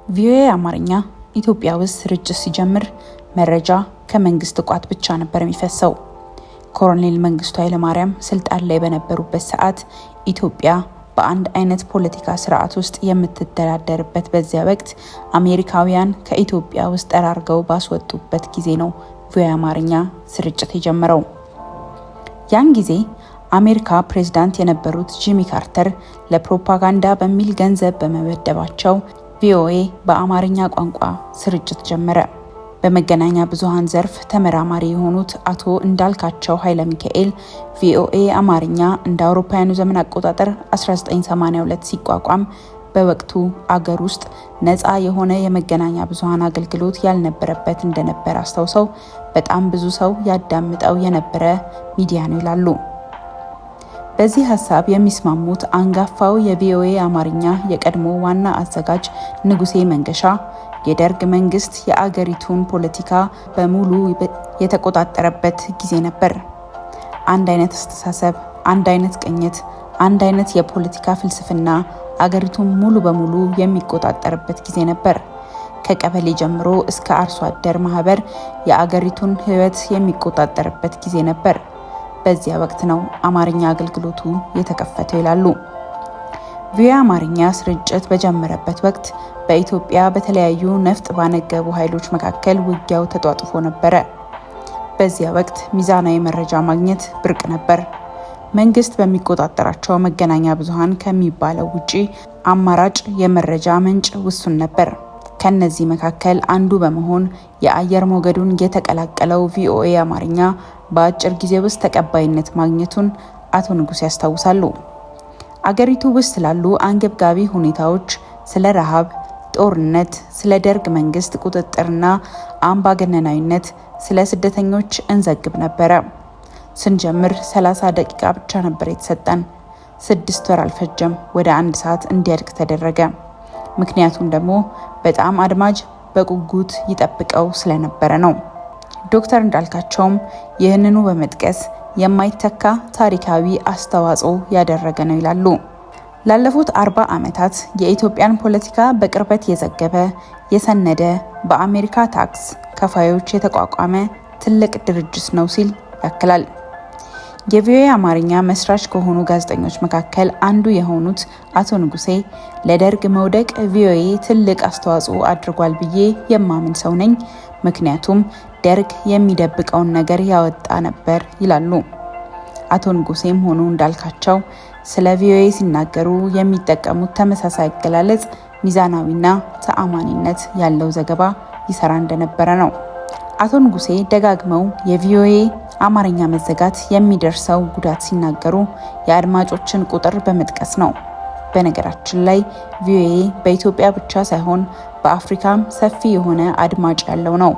ቪኦኤ አማርኛ ኢትዮጵያ ውስጥ ስርጭት ሲጀምር መረጃ ከመንግስት ቋት ብቻ ነበር የሚፈሰው። ኮሎኔል መንግስቱ ኃይለማርያም ስልጣን ላይ በነበሩበት ሰዓት ኢትዮጵያ በአንድ አይነት ፖለቲካ ስርዓት ውስጥ የምትተዳደርበት በዚያ ወቅት አሜሪካውያን ከኢትዮጵያ ውስጥ ጠራርገው ባስወጡበት ጊዜ ነው ቪኦኤ አማርኛ ስርጭት የጀመረው። ያን ጊዜ አሜሪካ ፕሬዝዳንት የነበሩት ጂሚ ካርተር ለፕሮፓጋንዳ በሚል ገንዘብ በመመደባቸው ቪኦኤ በአማርኛ ቋንቋ ስርጭት ጀመረ። በመገናኛ ብዙሃን ዘርፍ ተመራማሪ የሆኑት አቶ እንዳልካቸው ኃይለ ሚካኤል ቪኦኤ አማርኛ እንደ አውሮፓውያኑ ዘመን አቆጣጠር 1982 ሲቋቋም በወቅቱ አገር ውስጥ ነፃ የሆነ የመገናኛ ብዙሃን አገልግሎት ያልነበረበት እንደነበር አስታውሰው በጣም ብዙ ሰው ያዳምጠው የነበረ ሚዲያ ነው ይላሉ። በዚህ ሀሳብ የሚስማሙት አንጋፋው የቪኦኤ አማርኛ የቀድሞ ዋና አዘጋጅ ንጉሴ መንገሻ የደርግ መንግስት የአገሪቱን ፖለቲካ በሙሉ የተቆጣጠረበት ጊዜ ነበር። አንድ አይነት አስተሳሰብ፣ አንድ አይነት ቅኝት፣ አንድ አይነት የፖለቲካ ፍልስፍና አገሪቱን ሙሉ በሙሉ የሚቆጣጠርበት ጊዜ ነበር። ከቀበሌ ጀምሮ እስከ አርሶ አደር ማህበር የአገሪቱን ሕይወት የሚቆጣጠርበት ጊዜ ነበር። በዚያ ወቅት ነው አማርኛ አገልግሎቱ የተከፈተው ይላሉ። ቪኦኤ አማርኛ ስርጭት በጀመረበት ወቅት በኢትዮጵያ በተለያዩ ነፍጥ ባነገቡ ኃይሎች መካከል ውጊያው ተጧጡፎ ነበረ። በዚያ ወቅት ሚዛናዊ መረጃ ማግኘት ብርቅ ነበር። መንግስት በሚቆጣጠራቸው መገናኛ ብዙሃን ከሚባለው ውጪ አማራጭ የመረጃ ምንጭ ውሱን ነበር። ከነዚህ መካከል አንዱ በመሆን የአየር ሞገዱን የተቀላቀለው ቪኦኤ አማርኛ በአጭር ጊዜ ውስጥ ተቀባይነት ማግኘቱን አቶ ንጉስ ያስታውሳሉ። አገሪቱ ውስጥ ስላሉ አንገብጋቢ ሁኔታዎች፣ ስለ ረሃብ፣ ጦርነት፣ ስለ ደርግ መንግስት ቁጥጥርና አምባገነናዊነት፣ ስለ ስደተኞች እንዘግብ ነበረ። ስንጀምር 30 ደቂቃ ብቻ ነበር የተሰጠን። 6 ወር አልፈጀም፣ ወደ አንድ ሰዓት እንዲያድግ ተደረገ። ምክንያቱም ደግሞ በጣም አድማጭ በጉጉት ይጠብቀው ስለነበረ ነው። ዶክተር እንዳልካቸውም ይህንኑ በመጥቀስ የማይተካ ታሪካዊ አስተዋጽኦ ያደረገ ነው ይላሉ። ላለፉት 40 ዓመታት የኢትዮጵያን ፖለቲካ በቅርበት የዘገበ፣ የሰነደ፣ በአሜሪካ ታክስ ከፋዮች የተቋቋመ ትልቅ ድርጅት ነው ሲል ያክላል። የቪኦኤ አማርኛ መስራች ከሆኑ ጋዜጠኞች መካከል አንዱ የሆኑት አቶ ንጉሴ ለደርግ መውደቅ ቪኦኤ ትልቅ አስተዋጽኦ አድርጓል ብዬ የማምን ሰው ነኝ፣ ምክንያቱም ደርግ የሚደብቀውን ነገር ያወጣ ነበር ይላሉ። አቶ ንጉሴም ሆኑ እንዳልካቸው ስለ ቪኦኤ ሲናገሩ የሚጠቀሙት ተመሳሳይ አገላለጽ ሚዛናዊና ተአማኒነት ያለው ዘገባ ይሰራ እንደነበረ ነው። አቶ ንጉሴ ደጋግመው የቪኦኤ አማርኛ መዘጋት የሚደርሰው ጉዳት ሲናገሩ የአድማጮችን ቁጥር በመጥቀስ ነው። በነገራችን ላይ ቪኦኤ በኢትዮጵያ ብቻ ሳይሆን በአፍሪካም ሰፊ የሆነ አድማጭ ያለው ነው።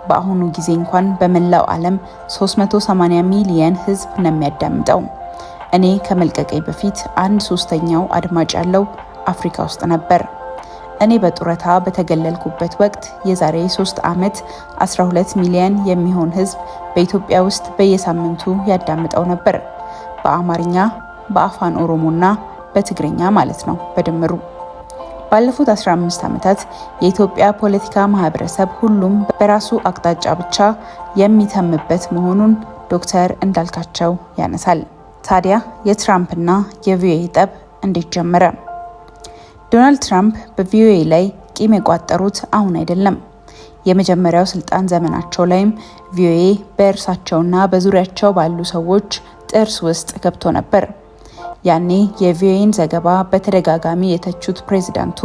በአሁኑ ጊዜ እንኳን በመላው ዓለም 380 ሚሊየን ሕዝብ ነው የሚያዳምጠው። እኔ ከመልቀቄ በፊት አንድ ሶስተኛው አድማጭ ያለው አፍሪካ ውስጥ ነበር። እኔ በጡረታ በተገለልኩበት ወቅት የዛሬ 3 ዓመት 12 ሚሊየን የሚሆን ሕዝብ በኢትዮጵያ ውስጥ በየሳምንቱ ያዳምጠው ነበር። በአማርኛ፣ በአፋን ኦሮሞና በትግርኛ ማለት ነው በድምሩ። ባለፉት 15 ዓመታት የኢትዮጵያ ፖለቲካ ማህበረሰብ ሁሉም በራሱ አቅጣጫ ብቻ የሚተምበት መሆኑን ዶክተር እንዳልካቸው ያነሳል። ታዲያ የትራምፕና የቪኦኤ ጠብ እንዴት ጀመረ? ዶናልድ ትራምፕ በቪኦኤ ላይ ቂም የቋጠሩት አሁን አይደለም። የመጀመሪያው ስልጣን ዘመናቸው ላይም ቪኦኤ በእርሳቸውና በዙሪያቸው ባሉ ሰዎች ጥርስ ውስጥ ገብቶ ነበር። ያኔ የቪኦኤን ዘገባ በተደጋጋሚ የተቹት ፕሬዚዳንቱ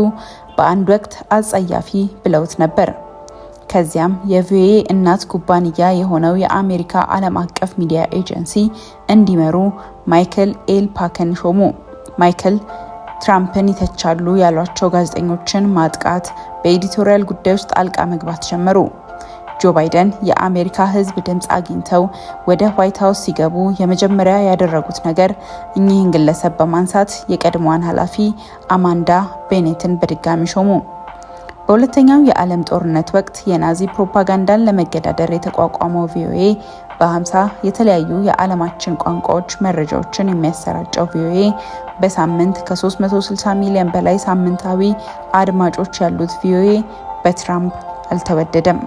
በአንድ ወቅት አጸያፊ ብለውት ነበር። ከዚያም የቪኦኤ እናት ኩባንያ የሆነው የአሜሪካ ዓለም አቀፍ ሚዲያ ኤጀንሲ እንዲመሩ ማይክል ኤል ፓክን ሾሙ። ማይክል ትራምፕን ይተቻሉ ያሏቸው ጋዜጠኞችን ማጥቃት፣ በኤዲቶሪያል ጉዳዮች ጣልቃ መግባት ጀመሩ። ጆ ባይደን የአሜሪካ ሕዝብ ድምፅ አግኝተው ወደ ዋይት ሀውስ ሲገቡ የመጀመሪያ ያደረጉት ነገር እኚህን ግለሰብ በማንሳት የቀድሞዋን ኃላፊ አማንዳ ቤኔትን በድጋሚ ሾሙ። በሁለተኛው የዓለም ጦርነት ወቅት የናዚ ፕሮፓጋንዳን ለመገዳደር የተቋቋመው ቪኦኤ፣ በ50 የተለያዩ የዓለማችን ቋንቋዎች መረጃዎችን የሚያሰራጨው ቪኦኤ፣ በሳምንት ከ360 ሚሊዮን በላይ ሳምንታዊ አድማጮች ያሉት ቪኦኤ በትራምፕ አልተወደደም።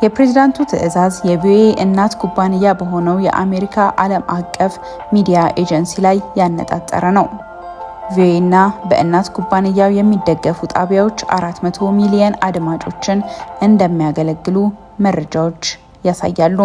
የፕሬዝዳንቱ ትዕዛዝ የቪኦኤ እናት ኩባንያ በሆነው የአሜሪካ ዓለም አቀፍ ሚዲያ ኤጀንሲ ላይ ያነጣጠረ ነው። ቪኦኤ እና በእናት ኩባንያው የሚደገፉ ጣቢያዎች 400 ሚሊየን አድማጮችን እንደሚያገለግሉ መረጃዎች ያሳያሉ።